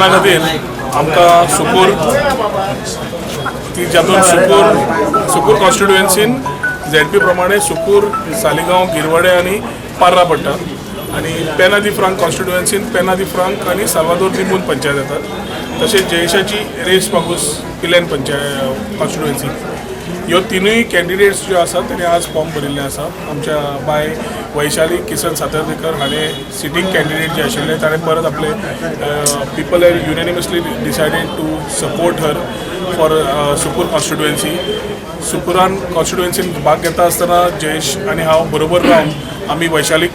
इलेक्शना खातीर आमकां सुकूर ती जातून सुकूर सुकूर कॉन्स्टिट्युएन्सीन झेडपी प्रमाणे सुकूर, सालिगांव, गिरवडे आनी पार्रा पडटा आनी पेना दी फ्रांक कॉन्स्टिट्युएन्सीन पेना दी फ्रांक आनी साल्वादोर दिमून पंचायत येतात. तशेंच जयेशाची रेस मागूस पिलेन पंचायत कॉन्स्टिट्युएन्सी. ह्यो तिनूय कॅन्डिडेट्स ज्यो आसात, तेणी आज फॉर्म भरिल्ले आसा. आमच्या बाय वैशाली किसन सातर्देकर हाणें सिटींग कॅन्डिडेट जे आशिल्ले, ताणें परत आपले people have unanimously decided to support her for Sukur constituency. सुकूरान कॉन्स्टिट्युएन्सीन भाग घेता आसतना जयेश आनी हांव बरोबर रावन आमी वैशालीक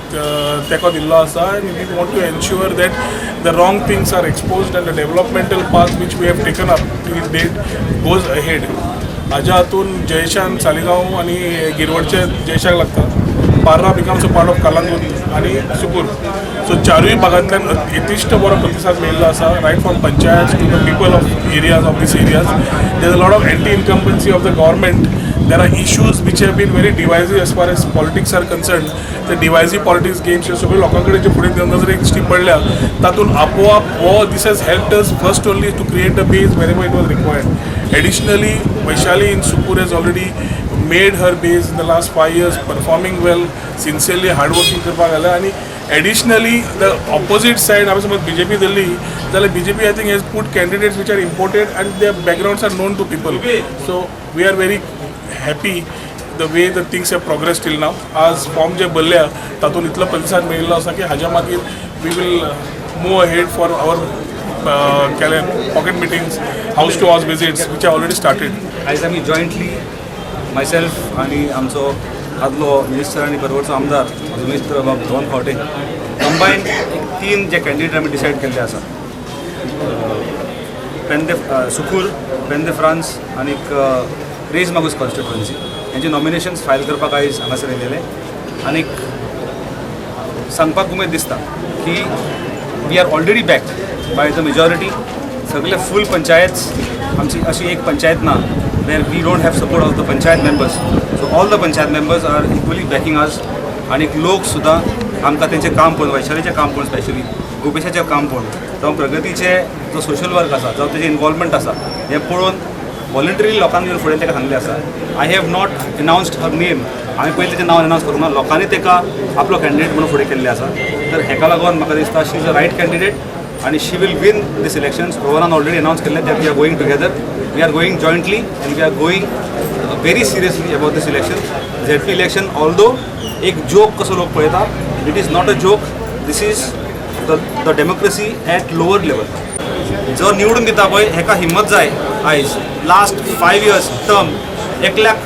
तेंको दिल्लो आसा आनी we want to ensure that the wrong things are exposed and the developmental path which we have taken up till date goes ahead. हाज्या हातून जयेशान सालिगांव आनी गिरवडचे जयेशाक लागता. Parra becomes a part of Calangute आनी सुकूर. सो चारूय भागांतल्यान यथेश्ट बरो प्रतिसाद मेळिल्लो आसा, right from panchayat to the people of areas of this areas. There a lot of anti incumbency of the government. There are issues which have been very divisive as far as politics are concerned. ते डिवायझीव politics games ह्यो सगळ्यो लोकां कडेन जे फुडें नजरेक दिश्टी पडल्या, तातूंत आपोआप हो this has helped us first only to create the base wherever it was required. Additionally, Vaishali in Sukur has already made her base in the last 5 years, performing well, sincerely hardworking करपाक जालें. आनी additionally the opposite side, आमी समज BJP धरली जाल्यार BJP, I think, has put candidates which are imported and their backgrounds are known to people. So we are very happy the way the things have progressed till now. आज form जे भरल्या, तातूंत इतलो प्रतिसाद मेळिल्लो आसा की हाज्या मागीर we will move ahead for our pocket meetings, house to house visits, which are already started. आयज आमी जॉयंटली, मायसेल्फ आनी आमचो आदलो मिनिस्टर आनी पर्वरचो आमदार, म्हजो मित्र बाब रोहन खंवटे, कंबायन एक तीन जे कॅन्डिडेट आमी डिसायड केल्ले आसा, पेंदे सुकूर, पेंदे फ्रांस आनीक रेज मागूस कॉन्स्टिट्युएन्सी, हेंचे नॉमिनेशन्स फायल करपाक आयज हांगासर येयलेले. आनीक सांगपाक उमेद दिसता की we are already backed by the majority. सगळे फूल पंचायत, आमची अशी एक पंचायत ना where we don't have support of the panchayat members. So all the panchayat members are equally backing us. आनी लोक सुद्दां आमकां तेंचें काम पळोवन, वैशालीचें काम पळोवन, स्पेशली गोपेशाचें काम पळोवन, जावं प्रगतीचें जो सोशल वर्क आसा, जावं तेजें इन्वॉल्वमेंट आसा, हें पळोवन वॉलंटरी लोकांनी येवन फुडें ताका सांगलें आसा. I have not announced her name. हांवें पयलीं तेजें नांव अनावन्स करूंक ना. लोकांनी ताका आपलो कॅन्डिडेट म्हणून फुडें केल्लें आसा. तर हेका लागून म्हाका दिसता she is a right candidate आनी she will win this elections. रोहनान already announce केल्लें that we are going together, we are going jointly and we are going very seriously about this election. ZP election, although एक joke कसो लोक पळयता, it is not a joke. This is the democracy at lower level. जो निवडून दिता पळय, हेका हिम्मत जाय. आयज लास्ट 5 इयर्स टर्म एकल्याक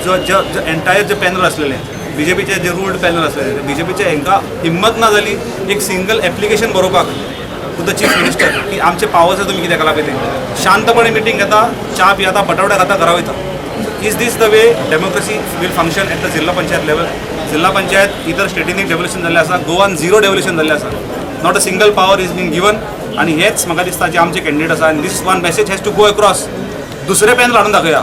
जो जो एंटायर जे पॅनल आसलेले, बीजेपीचे जे रुल्ड पॅनल आसलेले, बीजेपीचे, हेंकां हिम्मत ना जाली एक सिंगल एप्लिकेशन बरोवपाक टू the chief minister की आमचे पावर्स तुमी कितें केला पळय. ते शांतपणे मिटींग घेता, च्या पियेता, बटावडे खाता, घरा वयता. Is this the way democracy will function at the zilla panchayat level? जिल्हा पंचायत इतर स्टेटींनी डेव्होल्युशन जाल्लें आसा, गोवान झिरो डेव्होल्युशन जाल्लें आसा. Not a single power is been given. आनी हेच म्हाका दिसता जे आमचे कॅन्डिडेट आसा आनी this one message has to go across. दुसरे पॅनल हाडून दाखया.